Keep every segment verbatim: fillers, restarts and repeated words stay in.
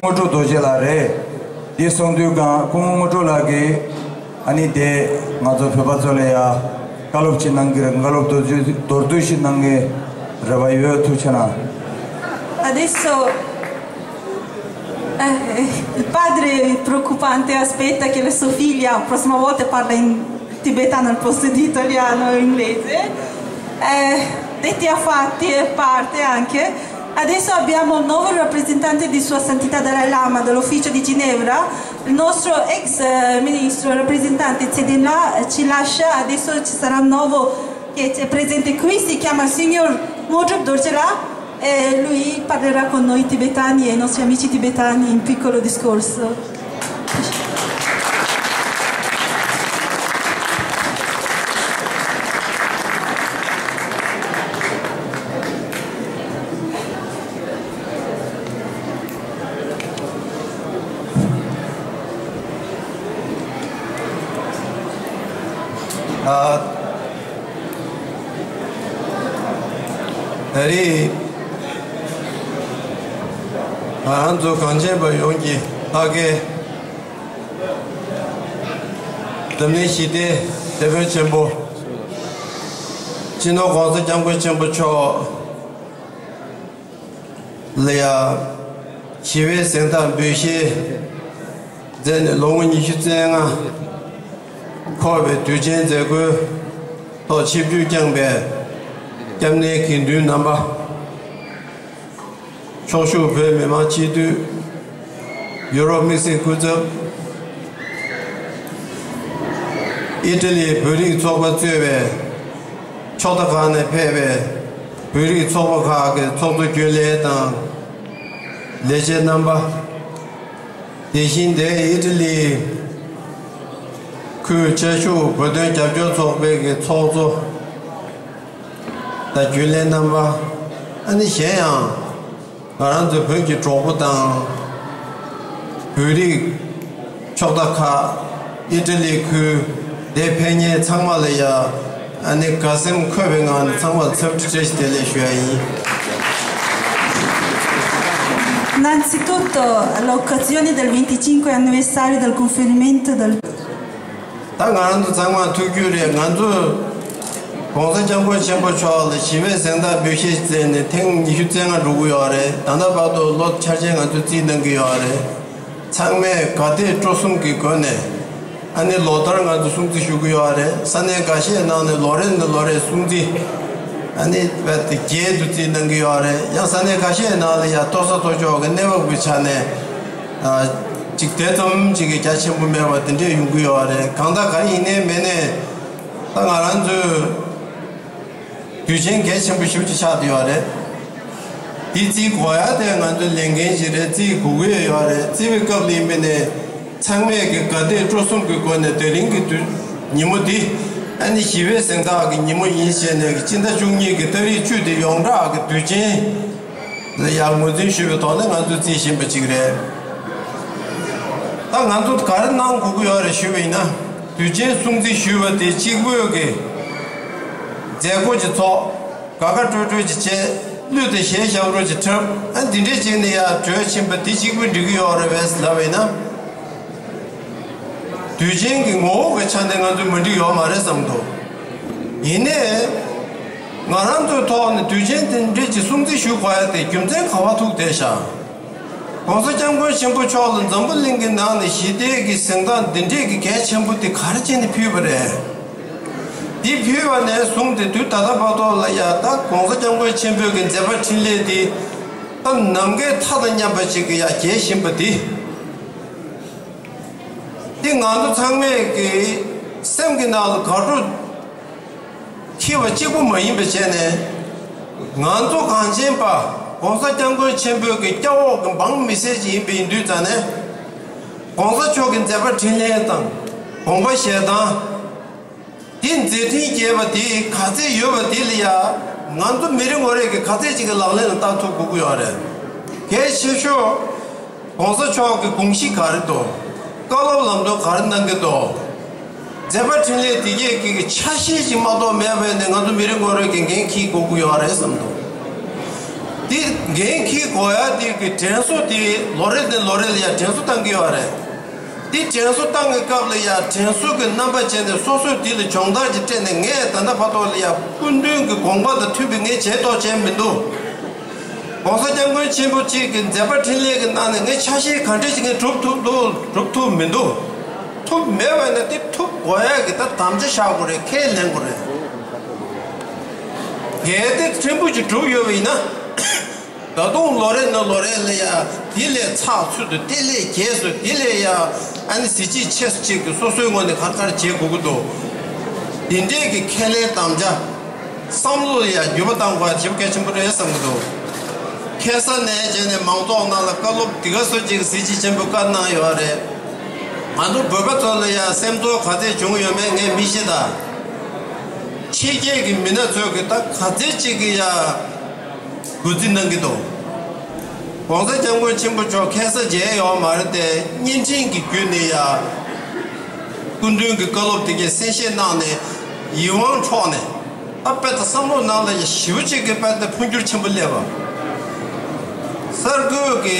དངོས་གྲུབ་རྡོ་རྗེ་ལགས་རེད། དེ་གསུང་དུས་གང་སྐུ་ངོ་དངོས་གྲུབ་ལགས་ཀྱིས་ཨ་ནི་དེ་ང་ཚོ་བོད་པ་ཚོ་ལ་ཡ་བཀའ་སློབ་ཅིག་གནང་གི་རེད། བཀའ་སློབ་མདོར་བསྡུས་མདོར་བསྡུས་ཤིག་གནང་གི་རེ་བ་ཡོད། ཐུགས་རྗེ་གནང་། Adesso, eh, il padre preoccupante aspetta che la sua figlia la prossima volta parla in tibetano al posto di italiano o inglese. Eh, detti affari a parte anche, adesso abbiamo il nuovo rappresentante di Sua Santità Dalai Lama dall'ufficio di Ginevra, il nostro ex, eh, ministro rappresentante Tse Dena, eh, ci lascia, adesso ci sarà un nuovo che è presente qui, si chiama Signor Mudrup Dorjela. E lui parlerà con noi tibetani e i nostri amici tibetani in piccolo discorso. ད་རེས་ང་རང་ཚོ་གངས་ཅན་པ་ཡོངས་ཀྱི་ཕ་གིའི་འཛམ་གླིང་ཞི་བདེའི་དེད་དཔོན་ཆེན་པོ་སྤྱི་ནོར་༸གོང་ས་༸སྐྱབས་མགོན་ཆེན་པོ་མཆོག་ལ་ཡ་ཞི་བའི་གཟེངས་རྟགས་འབུལ་བཞེས་མཛད་ནས་ལོ་ངོ་ཉི་ཤུ་རྩ་ལྔ་འཁོར་བའི་དུས་ཆེན་མཛད་སྒོའི་ཐོག་ཆིབས་བསྒྱུར་བསྐྱངས་པའི་སྐྱབས་གནས་དགེ་འདུན་རྣམ་པ། ཚོགས་ཞུགས་བོད་མི་མང་སྤྱི་འཐུས། ཡུ་རོབ་དམིགས་བསལ་སྐུ་ཚབ། ཨི་ཊ་ལིའི་བོད་རིགས་ཚོགས་པ་གཙོས་པའི་ཕྱོགས་མཐའ་ཁག་ནས་ཕེབས་པའི་བོད་རིགས་ཚོགས་པ་ཁག་གི་ཚོགས་གཙོ་རྒྱུན་ལས་དང་ལས་བྱེད་རྣམ་པ། དེ་བཞིན་དེ་ཨི་ཊ་ལིའི་ཁུལ་བཅའ་བཞུགས་བོད་དོན་རྒྱབ་སྐྱོར་ཚོགས་པའི་གི་ཚོགས་གཙོ་དང་རྒྱུན་ལས་རྣམ་པ། ཨ་ནི་གཞན་ཡང་ང་རང་ཚོའི་བོད་ཀྱི་གྲོགས་པོ་དང་བོད་རིགས་ཕྱོགས་མཐའ་ཁག་ཨི་ཊ་ལི་ཁུལ་དེ་ཕེབས་མཁན་ཚང་མ་ལ་ཡ། ཨ་ནི་དགའ་སེམས་འཁོལ་བའི་ངང་ནས་ཚང་མར་འཚམས་འདྲི་བཀྲ་ཤིས་བདེ་ལེགས་ཞུ་ཡ་ཡིན། Innanzitutto, l'occasione del venticinque anniversario del conferimento del ད་ང་རང་ཚོ་ཚང་མ་ཐུགས་རྒྱུས་རེད། ང་ཚོ་༸གོང་ས་༸སྐྱབས་མགོན་ཆེན་པོ་མཆོག་ལ་ཞི་བའི་གཟེངས་རྟགས་འབུལ་བཞེས་བྱས་ནས་ཐེངས་ཉི་ཤུ་རྩ་ལྔ་འགྲོ་གི་ཡོད་རེད། ད་ལྟ་བར་དུ་ལོ་འཆར་ཅན་ང་ཚོས་རྩིས་གནང་གི་ཡོད་རེད། ཚང་མས་དགའ་དད་སྤྲོ་གསུམ་གྱི་སྒོ་ནས་ཨ་ནི་ལོ་ལྟར་ང་ཚོ་སྲུང་བརྩི་ཞུ་གི་ཡོད་རེད། ས་གནས་འགའ་ཤས་ནང་ནས་ལོ་རེ་ནས་ལོ་རེར་སྲུང་བརྩི་ཨ་ནི་རྦད་དེ་རྒྱས་དུ་རྩིས་གནང་གི་ཡོད་རེད། ཡང་ས་གནས་ཁ་ཤས་ནང་ལ་ཡང་ལྟོ་ས་ལྟོ་ཆོག་གི་གནས་བབ་ཀྱི་ཆ་ནས་ཨ་ཅིག་དེ་ཙམ་ཅིག་གི་རྒྱ་ཆེན་པོ་མེད་པ་དེ་འདྲས་ཡོང་གི་ཡོད་རེད། གང་ལྟར་ག་རེ་ཡིན་ནའི་མིན་ནའི་ད་ང་རང་ཚོས་དུས་ཆེན་གལ་ཆེན་པོ་ཞེ་པོ་ཅིག་ཆགས་བསྡད་ཡོད་རེད། འདི་བརྩི་དགོས་ཡ་དེ་ང་ཚོའི་ལས་འགན་ཞིག་རེད། བརྩི་དགོས་ཀྱི་ཡོད་རེད། བརྩི་བའི་སྐབས་ལ་ཡིན་པ་ནས་ཚང་མས་ཀྱི་དགའ་དད་སྤྲོ་གསུམ་གྱི་སྒོ་ནས་དེ་རིང་གི་དུས་ཉིན་མོ་འདི་ཨ་ནི་ཞི་བའི་གཟེངས་རྟགས་ཀྱི་ཉིན་མོ་ཡིན་ཞེས་ནས་སྤྱི་ཟླ་བཅུ་གཉིས་ཀྱི་ཏ་རིག་བཅུ་དེ་ཡོངས་གྲགས་ཀྱི་དུས་ཆེན་ལ་ཡང་ངོས་འཛིན་ཞུས་པའི་ཐོག་ནས་ང་ཚོས་བརྩི་བཞིན་པ་ཅིག་རེད། ད་ང་ཚོ་ག་རེ་གནང་དགོས་ཀྱི་ཡོད་རེད་ཞུས་པ་ཡིན་ན། དུས་ཆེན་སྲུང་བརྩི་ཞུས་པ་དེ་གཅིག་པོས་ཀྱི་མཛད་སྒོ་ཅིག་ཚོགས། དགའ་དགའ་སྤྲོ་སྤྲོ་ཅིག་བྱས། གླུ་དང་གཞས་ཞབས་བྲོ་ཅིག་འཁྲབ། ཨ་འདི་འདྲས་བྱས་ནས་ཡར་གྲོལ་ཕྱིན་པ་འདི་གཅིག་པུས་འགྲིག་གི་ཡོད་རེད་པས་ལབ་པ་ཡིན་ན། དུས་ཆེན་གྱི་ངོ་བོ་གི་ཆ་ནས་ང་ཚོས་མ་འགྲིག་ཡོད་མ་རེད་བསམ་འདུག་ཡིན་ནའི། ང་རང་ཚོའི་ཐོག་ནས་དུས་ཆེན་དེ་འདྲས་ཀྱི་སྲུང་བརྩི་ཞུ་དགོས་ཡ་དེ་རྒྱུ་མཚན་ག་པར་ཐུག་བསྡད་ཤག ༸གོང་ས་༸སྐྱབས་མགོན་ཆེན་པོ་མཆོག་ལ་འཛམ་བུ་གླིང་གི་ནང་ནས་ཞི་བདེ་གི་གཟེངས་རྟགས་འདི་འདྲས་ཀྱི་གལ་ཆེན་པོ་དེ་ག་རེ་བྱས་ནས་ཕུལ་བ་རེད། འདི་ཕུལ་བ་ནས་བཟུང་སྟེ་དུས་ད་ལྟ་བར་དུ་ལ་ཡ་ད་༸གོང་ས་༸སྐྱབས་མགོན་ཆེན་པོའི་གི་མཛད་པ་འཕྲིན་ལས་འདི་ད་ནམ་མཁའི་མཐའ་དང་མཉམ་པ་ཞིག་གི་ཡ་རྒྱས་བཞིན་པ་འདི། འདི་ང་ཚོ་ཚང་མས་ཀྱི་སེམས་ཀྱི་ནང་ལ་དགའ་སྤྲོ་འཁྱིལ་བ་གཅིག་པུ་མ་ཡིན་པ་བྱས་ནས། ང་ཚོ་གངས་ཅན་པ་༸གོང་ས་༸སྐྱབས་མགོན་ཆེན་པོའི་གི་སྐྱབས་འོག་གི་འབངས་མི་སེར་ཅིག་ཡིན་པ་ཡིན་དུས་ཙང་ནས། ༸གོང་ས་མཆོག་གི་མཛད་པ་འཕྲིན་ལས་དང་དགོངས་པ་བཞེས་སྟངས། དེ་མཛད་འཕྲིན་རྒྱས་པ་དེ་ག་ཚད་ཡོད་པ་དེ་ལ་ཡ། ང་ཚོ་མི་རེ་ངོ་རེ་གི་ག་ཚད་ཅིག་གི་ལག་ལེན་ལ་བསྟར་ཐུབ་དགོས་ཀྱི་ཡོད་རེད། གལ་ཆེ་ཤོས་༸གོང་ས་མཆོག་གི་དགོངས་གཞི་ག་རེ་འདུག་བཀའ་སློབ་ལམ་སྟོན་ག་རེ་གནང་གི་འདུག་མཛད་པ་འཕྲིན་ལས་དེ་གས་ཀྱི་ཆ་ཤས་ཅིག་མ་གཏོགས་མེད་པས་ནས་ང་ཚོ་མི་རེ་ངོ་རེ་གི་འགན་འཁྱེར་དགོས་ཀྱི་ཡོད་རེད་བསམ་འདུག་དེ་འགན་འཁྱེར་དགོས་ཡ་དེ་གི་དྲན་གསོ་དེ་ལོ་རེ་ནས་ལོ་རེ་ལ་ཡ་དྲན་གསོ་བཏང་གི་ཡོད་རེད། དེ་དྲན་གསོ་བཏང་གི་སྐབས་ལ་ཡ་དྲན་གསོ་གི་རྣམ་པ་བྱས་ནས་སོ་སོས་དེ་ལ་སྦྱོང་བརྡར་གྱི་སྤྲད་ནས། ངས་ད་ལྟ་བར་དུ་ལ་ཡ་སྐུ་མདུན་གྱི་དགོངས་པ་དང་མཐུན་པའི་ངས་བྱས་ཐོག་བྱས་མི་འདུག ༸གོང་ས་༸སྐྱབས་མགོན་ཆེན་པོ་གཅིག་གི་མཛད་པ་འཕྲིན་ལས་ཀྱི་ནང་ནས་ངས་ཆ་ཤས་ག་འདྲ་ཞིག་ངས་སྒྲུབ་ཐུབ་འདུག་སྒྲུབ་ཐུབ་མི་འདུག་ཐུབ་མེད་པ་ཡིན་ན་དེ་ཐུབ་དགོས་ཡ་གི་ད་དམ་བཅའ་བཞག་དགོས་རེད། ཁས་ལེན་དགོས་རེད། གལ་ཏེ་ཕྲན་བུ་ཅིག་སྒྲུབ་ཡོད་པ་ཡིན་ན། ད་དུང་ལོ་རེ་ནས་ལོ་རེ་ལ་ཡ་དེ་ལས་ཚགས་ཚུད་དུ། དེ་ལས་རྒྱས་སུ། དེ་ལས་ཡ་ཨ་ནི་གཟི་བརྗིད་ཆེ་སུ་ཅིག་གི་སོ་སོའི་ངོས་ནས་ག་རེ་ག་རེ་བྱེད་དགོས་ཀྱི་འདུག་དེ་འདྲས་ཀྱི་ཁས་ལེན་དམ་བཅའ། བསམ་བློ་ལ་ཡང་འགྱུར་བ་གཏང་དགོས་པ་ཞེ་པོ་གལ་ཆེན་པོ་རེད་བསམ་གྱི་འདུག་ཁ་སང་ནས་བྱས་ནས་མང་ཚོགས་ནང་ལ་བཀའ་སློབ་འདི་ག་ཚོད་ཅིག་གཟི་བརྗིད་ཆེན་པོས་བཀའ་གནང་ཡོད་རེད། ང་ཚོ་བོད་པ་ཚོ་ལ་ཡང་སེམས་ཚོར་ག་ཚད་བྱུང་ཡོད་མེད་ངས་མི་ཤེས། ད་ཕྱི་རྒྱལ་གྱི་མི་སྣ་ཚོས་ཀྱི་ད་ག་ཚད་ཅིག་གི་ཡང་གུས་བརྩི་གནང་གི་འདུག ༸གོང་ས་༸སྐྱབས་མགོན་ཆེན་པོ་མཆོག་ཁ་སང་མཇལ་ཡོད་མ་རེད་དེ། བརྙན་འཕྲིན་གྱི་བརྒྱུད་ནས་ཡང་སྐུ་མདུན་གྱི་བཀའ་སློབ་དེ་གའི་གསན་བཞེས་གནང་ནས་ཡིད་དབང་འཕྲོག་ནས། ཨ་དཔེ་ད་བསམ་བློ་ནང་ལ་ཡ་ཞེ་པོ་ཅིག་གི་དཔེ་ད་འཕོ་འགྱུར་ཆེན་པོ་སླེབས་པ། གསར་འགོད་ཀྱི་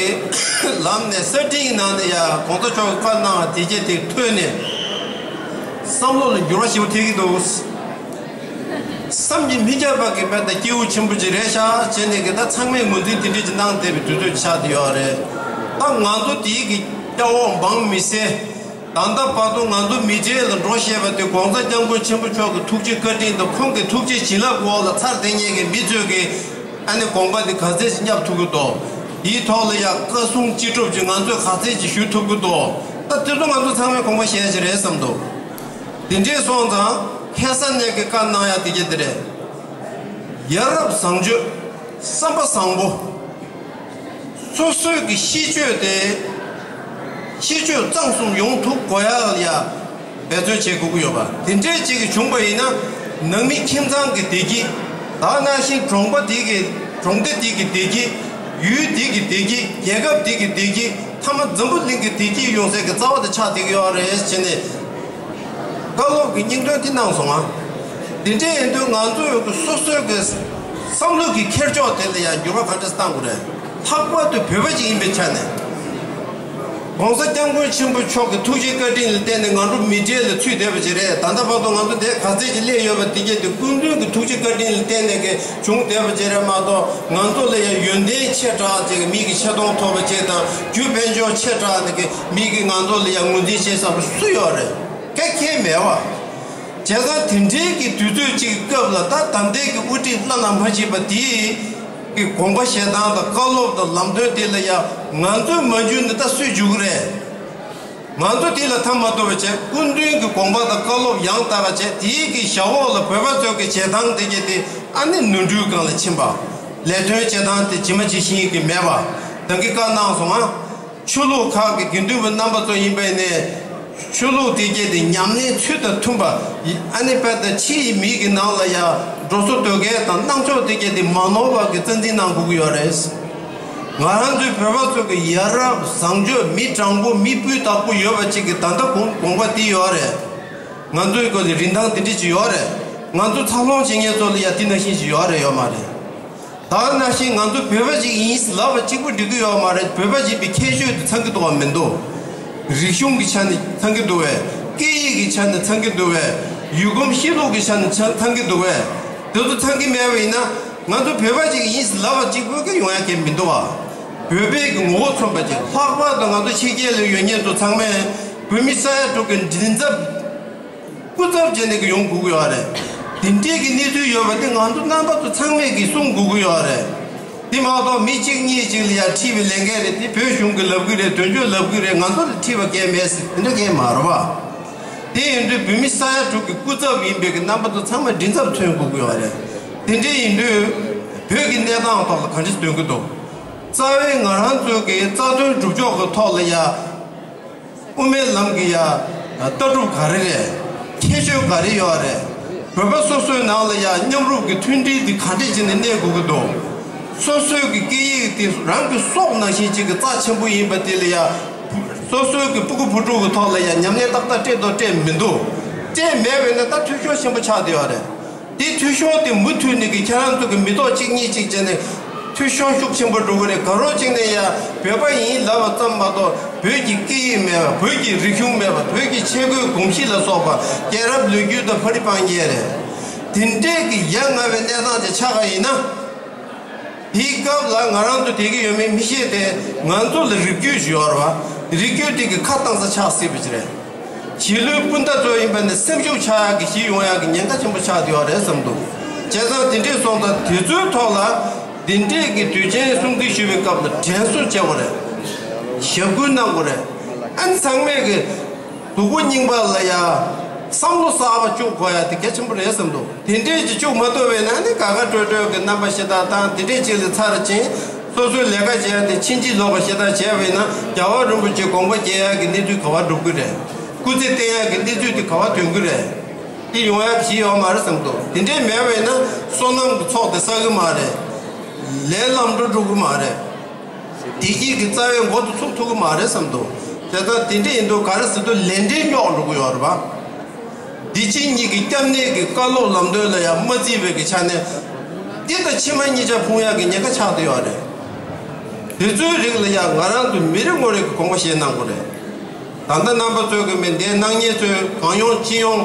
ལམ་ནས་གསར་འཕྲིན་ནང་ནས་ཡ་༸གོང་ས་མཆོག་གི་བཀའ་གནང་བ་དེ་རྗེས་དེ་ཐོས་ནས་བསམ་བློ་ལ་འགྱུར་བ་ཞེ་པོ་ཐེབས་ཀྱི་འདུག་བསམ་གྱིས་མི་ཁྱབ་པ་གི་དཔེ་ད་སྐྱེས་བུ་ཆེན་པོ་ཅིག་རེད་ཤག་བྱས་ནས་གི་ད་ཚང་མས་ངོས་འཛིན་དེ་འདྲས་ཅིག་གནང་བསྡད་པའི་དུས་ཚོད་ཆགས་བསྡད་ཡོད་རེད། ད་ང་ཚོ་དེའི་གི་སྐྱ་འོག་འབངས་མི་སེར། ད་ལྟ་བར་དུ་ང་ཚོ་མི་གྲལ་ལ་འགྲོ་ཤེས་པ་དེ་༸གོང་ས་༸སྐྱབས་མགོན་ཆེན་པོ་མཆོག་གི་ཐུགས་རྗེ་བཀའ་དྲིན་དང་ཁོང་གི་ཐུགས་རྗེ་བྱིན་རླབས་འོག་ལ་ཚར་དེ་ཉིད་ཀྱི་མི་ཚོས་ཀྱི་ཨ་ནི་དགོངས་པ་འདི་ག་ཚད་ཅིག་བརྙབ་ཐུབ་ཀྱི་འདུག་དེའི་ཐོག་ལ་ཡང་བཀའ་གསུང་ཅི་སྒྲུབ་ཅིག་ང་ཚོས་ག་ཚད་ཅིག་ཞུ་ཐུབ་ཀྱི་འདུག་ད་དེ་ཚོ་ང་ཚོ་ཚང་མས་དགོངས་པ་བཞེས་ཡ་ཅིག་རེད་བསམ་འདུག་དེ་འདྲས་སོང་ཙང་ཁ་སང་ནས་ཀྱི་བཀའ་གནང་ཡ་དེ་གྱད་དེ་རེད། ཡ་རབས་བཟང་སྤྱོད། བསམ་པ་བཟང་པོ། སོ་སོའི་གི་ཤེས་སྤྱོད་དེ་ཤེས་སྤྱོད་གཙང་གསུམ་ཡོང་ཐུབ་དགོས་ཡ་ལ་ཡ་འབད་བརྩོན་བྱེད་དགོས་ཀྱི་ཡོད་པ་དེ་འདྲས་ཅིག་གི་བྱུང་པ་ཡིན་ན། ནང་མི་ཁྱིམ་ཚང་གི་བདེ་སྐྱིད། ད་ནང་བཞིན་གྲོང་པ་དེ་གི་གྲོང་སྡེ་དེ་གི་བདེ་སྐྱིད། ཡུལ་དེ་གི་བདེ་སྐྱིད། རྒྱལ་ཁབ་དེ་གི་བདེ་སྐྱིད། མཐའ་མ་འཛམ་བུ་གླིང་གི་བདེ་སྐྱིད་ཡོང་སའི་གི་རྩ་བ་དེ་ཆགས་བསྡད་ཀྱི་ཡོད་རེད་ཟེར་ནས། བཀའ་སློབ་ཀྱི་སྙིང་དོན་འདི་གནང་སོང་ང་། འདི་འདྲ་ཡིན་དུས་ང་ཚོས་སོ་སོའི་གི་བསམ་བློ་གི་འཁྱེར་ཕྱོགས་དེ་ལ་ཡང་འགྱུར་བ་ག་འདྲ་ཞིག་གཏང་དགོས་རེད། ལྷག་པར་དུ་བོད་པ་ཅིག་ཡིན་པའི་ཆ་ནས། ༸གོང་ས་༸སྐྱབས་མགོན་ཆེན་པོ་མཆོག་གི་ཐུགས་རྗེ་བཀའ་དྲིན་ལ་བརྟེན་ནས་ང་ཚོ་མི་གྲལ་ལ་ཚུད་བསྡད་པ་ཅིག་རེད། ད་ལྟ་བར་དུ་ང་ཚོ་འདིར་ག་ཚད་ཅིག་སླེབས་ཡོད་པ་འདི་གྱད་དེ་སྐུ་མདུན་གྱི་ཐུགས་རྗེ་བཀའ་དྲིན་ལ་བརྟེན་ནས་གི་བྱུང་བསྡད་པ་ཅིག་རེད་མ་གཏོགས། ང་ཚོ་ལ་ཡང་ཡོན་ཏན་ཆེ་དྲགས་ཅིག་མིག་གིས་ཆེ་མཐོང་ཐོབ་པ་ཅིག་དང་། རྒྱུ་དཔལ་འབྱོར་ཆེ་དྲགས་ནས་གི་མིག་གིས་ང་ཚོ་ལ་ཡང་ངོས་འཛིན་བྱེད་ས་པ་སུ་ཡོད་རེད། ག་གེ་མེད་པ། བྱས་ཙང་དེ་འདྲའི་གི་དུས་ཚོད་ཅིག་གི་སྐབས་ལ། ད་ད་ལྟའི་གི་དབུ་ཁྲིད་བླ་ན་མ་མཆིས་པ་དེའི་གི་དགོངས་པ་བཞེས་སྟངས་དང་བཀའ་སློབ་དང་ལམ་སྟོན་དེ་ལ་ཡང་ང་ཚོས་མ་འཇུས་ནས་ད་སུས་འཇུ་གི་རེད། ང་ཚོ་དེ་ལ་ཐ་མ་དོ་བ་བྱས། སྐུ་མདུན་གྱི་དགོངས་པ་དང་བཀའ་སློབ་ཡང་དག་པ་བྱས། དེའི་གི་ཞབས་འོག་ལ་བོད་པ་ཚོ་གི་བྱེད་སྟངས་དེ་གྱད་དེ་ཨ་ནི་ནོར་འཁྲུལ་སྒང་ལ་ཕྱིན་པ། ལས་དོན་བྱེད་སྟངས་དེ་ཇི་མ་ཇི་བཞིན་གྱི་མེད་པ། ད་གིན་བཀའ་གནང་སོང་ང་། ཆོས་ལུགས་ཁག་གི་དགེ་འདུན་པ་རྣམ་པ་ཚོ་ཡིན་པས་ནས། ཆོས་ལུགས་དེ་གྱད་དེ་ཉམས་ལེན་ཚུལ་དང་མཐུན་པ། ཨ་ནི་དཔེ་ད་ཕྱི་ཡི་མི་གི་ནང་ལ་ཡང་འགྲོ་སོང་སྡོད་མཁན་དང་སྣང་ཕྱོགས་དེ་གྱད་དེ་མ་ནོར་བ་གི་རྩ་འཛིན་གནང་དགོས་ཀྱི་ཡོད་རེད། ང་རང་ཚོའི་བོད་པ་ཚོ་གི་ཡ་རབས་བཟང་སྤྱོད། མི་དྲང་པོ་མི་སྤུས་དག་པོ་ཡོད་པ་ཅིག་གི་ད་ལྟ་དགོངས་དགོངས་པ་དེ་ཡོད་རེད། ང་ཚོའི་སྐོར་ལ་རིན་ཐང་དེ་འདྲ་ཅིག་ཡོད་རེད། ང་ཚོ་འཚར་ལོངས་བྱེད་མཁན་ཚོ་ལ་ཡང་དེ་ནང་བཞིན་ཅིག་ཡོད་རེད་ཡོད་མ་རེད། ད་ནང་བཞིན་ང་ཚོ་བོད་པ་ཅིག་ཡིན་ལབ་པ་གཅིག་པུ་འགྲིག་གི་ཡོད་མ་རེད། བོད་པ་ཡིན་པའི་ཁྱད་ཆོས་དེ་ཚང་གི་འདུག་བ་མི་འདུག་རིག་གཞུང་གི་ཆ་ནས་ཚང་གི་འདུག་བས། སྐད་ཡིག་གི་ཆ་ནས་ཚང་གི་འདུག་བས། ཡུལ་གོམས་གཤིས་ལུགས་ཀྱི་ཆ་ནས་ཚང་ཚང་གི་འདུག་བས། དེ་ཚོ་ཚང་གི་མེད་པ་ཡིན་ན། ང་ཚོ་བོད་པ་ཅིག་ཡིན་ལབ་པ་གཅིག་པུ་གི་ཡོང་ཡ་གི་མི་འདུག་བ། བོད་པའི་གི་ངོ་བོ་མཚོན་པ་ཅིག་ལྷག་པར་དུ་ང་ཚོ་ཕྱི་རྒྱལ་ལ་ཡོད་མཁན་ཚོ་ཚང་མས་བོད་མི་ས་ཡ་དྲུག་གི་མགྲིན་ཚབ། སྐུ་ཚབ་བྱས་ནས་ཀྱི་ཡོང་དགོས་ཀྱི་ཡོད་རེད། དེ་འདྲའི་གི་གནས་ཚུལ་ཡོད་པ་དེ་ང་ཚོ་རྣམ་པ་ཚོ་ཚང་མས་ཀྱི་གསུང་དགོས་ཀྱི་ཡོད་རེད། དེ་མ་གཏོགས་མི་གཅིག་གཉིས་གཅིག་ལ་ཡ་ཁྲིད་པའི་ལས་འགན་རེད། དེ་བོད་གཞུང་གི་ལབ་ཀྱི་རེད། དོན་གཅོད་ལབ་ཀྱི་རེད། ང་ཚོ་ལ་ཁྲིད་པ་གལ་མེད་ཟེར་དེ་འདྲ་གལ་མ་རེད་བ། དེ་ཡིན་དུས་བོད་མི་ས་ཡ་དྲུག་གི་སྐུ་ཚབ་ཡིན་པའི་གི་རྣམ་པ་ཚོ་ཚང་མ་མགྲིན་ཚབ་མཚོན་དགོས་ཀྱི་ཡོད་རེད། དེ་འདྲ་ཡིན་དུས་བོད་ཀྱི་གནས་སྟངས་ཐོག་ལ་ག་འདྲ་སྟོན་གྱི་འདུག་རྩ་བའི་ང་རང་ཚོའི་གི་རྩ་དོན་སྒྲུབ་ཕྱོགས་ཀྱི་ཐོག་ལ་ཡ། དབུ་མའི་ལམ་གྱི་ཡ། ལྟ་གྲུབ་ག་རེ་རེད། ཁྱད་ཆོས་ག་རེ་ཡོད་རེད། བོད་པ་སོ་སོའི་ནང་ལ་ཡ་མཉམ་རུབ་ཀྱི་མཐུན་སྒྲིལ་འདི་ག་འདྲས་བྱས་ནས་གནས་དགོས་ཀྱི་འདུག་སོ་སོའི་གི་སྐད་ཡིག་དེ་རང་གི་སྲོག་ནང་བཞིན་ཅིག་གི་རྩ་ཆེན་པོ་ཡིན་པ་དེ་ལ་ཡ། སོ་སོའི་གི་སྤུ་གུ་བུ་ཕྲུག་གི་ཐོག་ལ་ཡ་ཉམས་ལེན་ཏག་ཏག་སྤྲད་དོ་སྤྲད་མི་འདུག་སྤྲད་མེད་པས་ན་ད་འཐུས་ཤོར་ཆེན་པོ་ཆགས་བསྡད་ཡོད་རེད། དེ་འཐུས་ཤོར་དེ་མུ་མཐུད་ནས་ཀྱི་ཁྱེད་རང་ཚོ་གི་མི་ཐོག་གཅིག་གཉིས་གཅིག་བྱས་ནས་ འཐུས་ཤོར་ཤུགས་ཆེན་པོ་འགྲོ་གི་རེད། ག་རོ་གཅིག་ནས་ཡ་བོད་པ་ཡིན་ལབ་པ་ཙམ་མ་གཏོགས་བོད་ཀྱི་སྐད་ཡིག་མེད་པ། བོད་ཀྱི་རིག་གཞུང་མེད་པ། བོད་ཀྱི་ཆས་གོས་གོམས་གཤིས་ལ་སོགས་པ་རྒྱལ་རབས་ལོ་རྒྱུས་དང་ཕ་རི་སྤང་རྒྱལ་རེད། དེ་འདྲས་ཀྱི་ཡ་ང་བའི་གནས་སྟངས་དེ་ཆགས་པ་ཡིན་ན། དེའི་སྐབས་ལ་ང་རང་ཚོ་བསྡད་ཀྱི་ཡོད་མེད་མི་ཤེས་ཏེ། ང་ཚོ་ལ་རིགས་རྒྱུད་ཅིག་ཡོད་རེད་བ། རིགས་རྒྱུད་དེ་གི་ཁ་གཏང་ས་ཆགས་སྲིད་པ་ཅིག་རེད། གཞིས་ལུས་སྤུན་ཟླ་ཚོ་ཡིན་པ་ནི་སེམས་ཤུགས་ཆག་ཡག་གི་གཞི་ཡོང་ཡག་གི་ཉེན་ཁ་ཆེན་པོ་ཆགས་བསྡད་ཡོད་རེད་བསམ་འདུག་བྱས་ཙང་དེ་འདྲས་སོང་ཙང་དེ་ཚོའི་ཐོག་ལ་འདི་འདྲས་ཀྱི་དུས་ཆེན་སྲུང་བརྩི་ཞུ་བའི་སྐབས་ལ་དྲན་གསོ་བྱེད་དགོས་རེད། ཞབས་སྐུལ་གནང་དགོས་རེད། ཨ་ནི་ཚང་མས་ཀྱི་སྡུག་པོ་རྙིང་པ་ལ་ཡ་བསམ་བློ་གསར་པ་བཅུག་དགོས་ཡ་དེ་གལ་ཆེན་པོ་རེད་བསམ་འདུག་དེ་འདྲས་ཀྱི་བཅུག་མ་ཐུབ་པས་ན་ནི་དགའ་དགའ་སྤྲོ་སྤྲོ་གི་རྣམ་པ་ཞེ་དྲག་དང་དེ་འདྲས་ཅིག་ལ་ཚར་ཕྱིན། སོ་སོའི་ལས་ཀ་བྱེད་ཡ་དེ་ཕྱིན་ཅི་ལོག་པ་ཞེ་དྲག་བྱས་པས་ན་རྒྱལ་བ་རིན་པོ་ཆེ་དགོངས་པ་འགལ་ཡ་གི་གནས་ཚུལ་ག་པར་འགྲོ་གི་རེད། སྐུ་ཚེ་བརྟན་ཡ་གི་གནས་ཚུལ་དེ་ག་པར་ཐོན་གི་རེད། དེ་ཡོང་ཡ་གཞི་ཡོད་མ་རེད་བསམ་འདུག་དེ་འདྲས་མེད་པས་ན་བསོད་ནམས་ཀྱི་ཚོགས་དེ་བསགས་གི་མ་རེད། ལས་ལམ་འགྲོ་འགྲོ་གི་མ་རེད། བདེ་སྐྱིད་ཀྱི་རྩ་བའི་མགོ་དེ་ཚུགས་ཐུབ་ཀྱི་མ་རེད་བསམ་འདུག་དེ་ལྟར་དེ་འདྲ་ཡིན་དུས་ག་རེ་ཟེར་དུས་ལས་འབྲས་རྙོག་འགྲོ་གི་ཡོད་རེད་པ། བདེ་སྐྱིད་གཉིས་ཀྱི་སྐྱབས་གནས་ཀྱི་བཀའ་སློབ་ལམ་སྟོན་ལ་ཡང་མ་བརྩིས་པའི་གི་ཆ་ནས། འདི་དང་ཕྱི་མ་གཉིས་ཆ་ཕུང་ཡག་གི་ཉེན་ཁ་ཆགས་བསྡད་ཡོད་རེད། དེ་ཚོའི་རིགས་ལ་ཡང་ང་རང་ཚོ་མི་རེ་ངོ་རེ་གི་དགོངས་པ་བཞེས་གནང་དགོས་རེད། ད་ལྟ་རྣམ་པ་ཚོས་གི་མི་འདས་གནང་མཁན་ཚོས་གང་ཡོང་ཅི་ཡོང་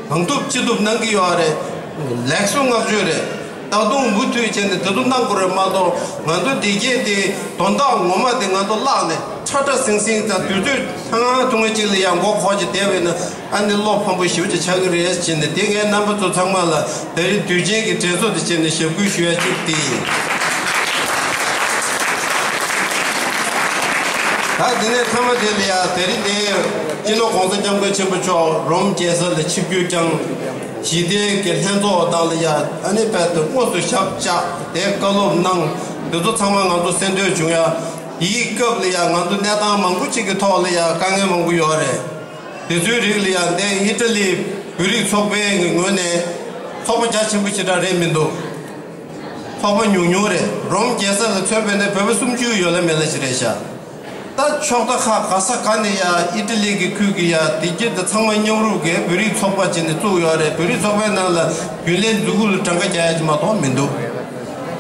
གང་ཐུབ་ཅི་ཐུབ་གནང་གི་ཡོད་རེད། ལེགས་སོ་བསྔགས་བརྗོད་རེད། ད་དུང་མུ་མཐུད་བྱས་ནས་དེ་ཚོ་གནང་དགོས་རེད་མ་གཏོགས། ང་ཚོ་བདེ་སྐྱིད་དེ་དོན་དག་ངོ་མ་དེ་ང་ཚོ་བརླག་ནས་ཁྲ་ཁྲ་ཟིང་ཟིང་དང་དུས་ཚོད་ཐུང་ཐུང་ཅིག་ལ་ཡང་མགོ་འཁོར་གྱི་བསྡད་པས་ན། ཨ་ནི་བློ་ཕམ་པོ་ཞེ་པོ་ཅིག་ཆགས་ཀྱི་རེད་ཅེས་ནས། དེ་ངས་རྣམ་པ་ཚོ་ཚང་མ་ལ་ད་རེས་དུས་ཆེན་གྱི་དྲན་གསོ་དེ་བྱས་ནས་ཞབས་སྐུལ་ཞུ་ཡ་གཅིག་དེ་ཡིན། ད་དེ་ནས་མཐའ་མ་དེ་ལ་ཡ་ད་རེས་དེ་སྤྱི་ནོར་༸གོང་ས་༸སྐྱབས་མགོན་ཆེན་པོ་མཆོག་རོམ་རྒྱལ་ས་ལ་ཆིབས་བསྒྱུར་བསྐྱངས། ཞི་བདེ་གི་ལྷན་ཚོགས་སྟེང་ལ་ཡ་ཨ་ནི་དཔལ་དུ་དངོས་སུ་ཞབས་བཅགས་དེ་བཀའ་སློབ་གནང་། དེ་ཚོ་ཚང་མ་ང་ཚོ་གསན་ཐོས་བྱུང་ཡ། དེའི་སྐབས་ལ་ཡ་ང་ཚོ་གནས་སྟངས་མང་པོ་ཅིག་གི་ཐོག་ལ་ཡ་དཀའ་ངལ་མང་པོ་ཡོད་རེད། དེ་ཚོའི་རིགས་ལ་ཡང་འདས་ཨི་ཊ་ལི་བོད་རིགས་ཚོགས་པའི་ངོས་ནས་ཚོགས་པ་རྒྱ་ཆེན་པོ་ཞེ་དྲག་རེད་མི་འདུག་ཚོགས་པ་ཉུང་ཉུང་རེད། རོམ་རྒྱལ་ས་ལ་མཚོན་པ་ཡིན་ན་བོད་པ་སུམ་ཅུ་ཡོད་ལ་མེད་ལ་ཞིག་རེད་ཤག་ད་ཕྱོགས་མཐའ་ཁག་ག་ས་ག་ནས་ཡ་ཨི་ཊ་ལི་གི་ཁུལ་གྱི་ཡ་དེ་རྒྱུད་དེ་ཚང་མ་མཉམ་རུབ་ཀྱིས་བོད་རིགས་ཚོགས་པ་བྱས་ནས་བཙུགས་ཡོད་རེད། བོད་རིགས་ཚོགས་པའི་ནང་ལ་རྒྱུན་ལས་འཛུགས་སྐུལ་གྲངས་ཀ་རྒྱག་ཡ་ཅིག་མ་གཏོགས་མི་འདུག་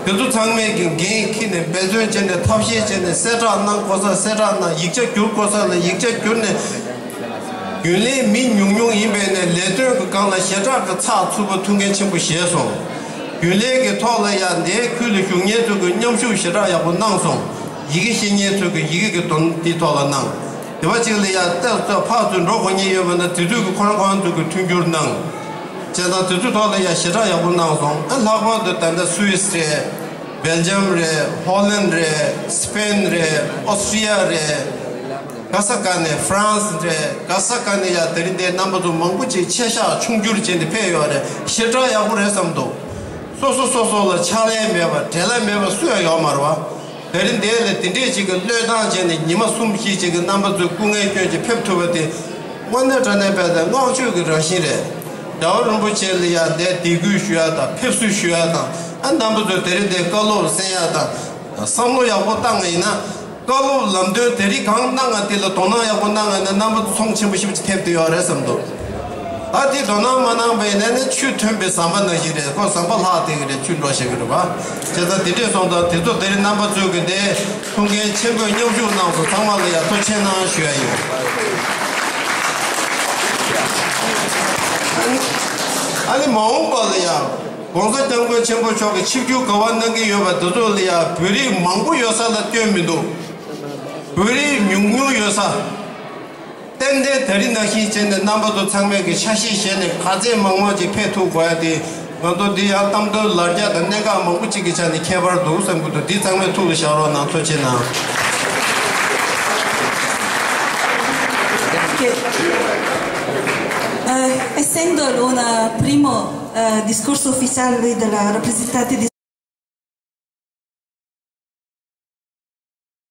དེ་ཚོ་ཚང་མས་ཀྱི་འགན་འཁྱེར་ནས་འབད་བརྩོན་བྱས་ནས་ཐབས་ཤེས་བྱས་ནས་གསལ་བསྒྲགས་གནང་དགོས་ས་གསལ་བསྒྲགས་གནང་། ཡིག་ཆ་བསྒྱུར་དགོས་ས་ལ་ཡིག་ཆ་བསྒྱུར་ནས། རྒྱུན་ལས་མི་ཉུང་ཉུང་ཡིན་པས་ནས་ལས་དོན་གྱི་སྒང་ལ་ཞེ་དྲག་གི་ཚགས་ཚུད་པོ་ཐུགས་འགན་ཆེན་པོ་བཞེས་སོང་། རྒྱུན་ལས་ཀྱི་ཐོག་ལ་ཡང་འདིའི་ཁུལ་ལ་བཞུགས་མཁན་ཚོ་གི་མཉམ་ཞུགས་ཞེ་དྲག་ཡག་པོ་གནང་སོང་། ཡི་གེ་ཤེས་མཁན་ཚོ་གི་ཡི་གེ་གི་དོན་དེའི་ཐོག་ལ་གནང་། དེ་བ་གཅིག་ལ་ཡང་ལྟ་ཚོད་ཕར་ཚུར་འགྲོ་དགོས་མཁན་ཡོད་པ་ན་དེ་ཚོ་གི་ཁོ་རང་ཁོ་རང་ཚོ་གི་མཐུན་འགྱུར་གནང་། བྱས་ཙང་དེ་ཚོའི་ཐོག་ལ་ཡང་ཞེ་དྲག་ཡག་པོ་གནང་སོང་། ཨ་ལྷག་པར་དུ་ད་ལྟ་སུད་སི་རེད། སྦེལ་ཇམ་རེད། ཧོ་ལན་རེད། སི་པེན་རེད། ཨོ་སི་ཊི་ཡ་རེད། ག་ས་ག་ནས་ཧྥ་རན་སི་རེད། ག་ས་ག་ནས་ཡ་དེ་རིང་འདིར་རྣམ་པ་ཚོ་མང་པོ་ཅིག་ཆེ་བཞག་ཆུང་འགྱུར་བྱས་ནས་ཕེབས་ཡོད་རེད། ཞེ་དྲག་ཡག་པོ་རེད་བསམ་འདུག་སོ་སོ་སོ་སོ་ལ་ཕྱག་ལས་མེད་པ་འབྲེལ་ལམ་མེད་པ་སུ་ཡང་ཡོད་མ་རེད་བ། དེ་རིང་འདིར་ལ་དེ་འདྲས་ཅིག་གི་བློས་བཏང་བྱས་ནས་ཉི་མ་གསུམ་བཞི་ཅིག་གི་རྣམ་པ་ཚོའི་སྐུ་ངལ་བསྐྱོན་བྱས་ཕེབས་ཐུབ་པ་དེ། དངོས་གནས་དྲང་གནས་དཔེ་དང་བསྔགས་བརྗོད་ཀྱི་རང་བཞིན་རེད། རྒྱལ་བ་རིན་པོ་ཆེ་ལ་ཡང་འདིར་དད་གུས་ཞུ་ཡ་དང་ཕེབས་བསུ་ཞུ་ཡ་དང་། ཨ་རྣམ་པ་ཚོས་དེ་རིང་འདིར་བཀའ་སློབ་གསན་ཡ་དང་། བསམ་བློ་ཡག་པོ་བཏང་ཡིན་ན། བཀའ་སློབ་ལམ་སྟོན་དེ་རིང་གང་གནང་ང་དེ་ལ་དོ་སྣང་ཡག་པོ་གནང་ང་ན་རྣམ་པ་ཚོ་ཚོང་ཆེན་པོ་ཞེ་པོ་ཅིག་ཐེབས་བསྡད་ཡོད་རེད་བསམ་འདུག་ད་དེ་དོ་སྣང་མ་གནང་པ་ཡིན་ན་ནི་ཆུ་ཐོན་པའི་ཟམ་པ་ནང་བཞིན་རེད། ཁོ་ཟམ་པ་ལྷག་བསྡད་ཀྱི་རེད། ཆུ་འགྲོ་བཞིན་གྱི་རེད་པ། བྱས་ཙང་དེ་འདྲས་སོང་ཙང་དེ་ཚོ་དེ་རིང་རྣམ་པ་ཚོས་ཀྱི་དེ་ཐུགས་འགན་ཆེན་པོས་མཉམ་ཞུགས་གནང་སོང་། ཚང་མ་ལ་ཡང་ཐུགས་རྗེ་གནང་ཞུ་ཡ་ཡིན། ཨ་ནི་མ་འོངས་པ་ལ་ཡང་༸གོང་ས་༸སྐྱབས་མགོན་ཆེན་པོ་མཆོག་གི་ཆིབས་བསྒྱུར་ག་པར་གནང་གི་ཡོད་པ་དེ་ཚོ་ལ་ཡང་བོད་རིགས་མང་པོ་ཡོད་ས་ལ་སྐྱོན་མི་འདུག་བོད་རིགས་ཉུང་ཉུང་ཡོད་ས། ཏན་ཏན་ད་རིང་ནང་བཞིན་བྱས་ནས་རྣམ་པ་ཚོ་ཚང་མས་ཀྱི་ཆ་ཤས་བཞེས་ནས་ག་ཚད་མང་མང་ཅིག་ཕེབས་ཐུབ་དགོས་ཡ་དེ། ང་ཚོ་འདི་ཡང་གཏམ་དོན་ལར་རྒྱ་དང་གནད་འགག་མང་པོ་ཅིག་གི་ཆ་ནས་ཁྱད་པར་འདུག་བསམ་གྱི་འདུག་འདི་ཚང་མས་ཐུགས་ལ་བཞག་རོགས་གནང་། ཐུགས་རྗེ་གནང་། Ok. Eh, essendo una primo, eh, discorso ufficiale della rappresentante di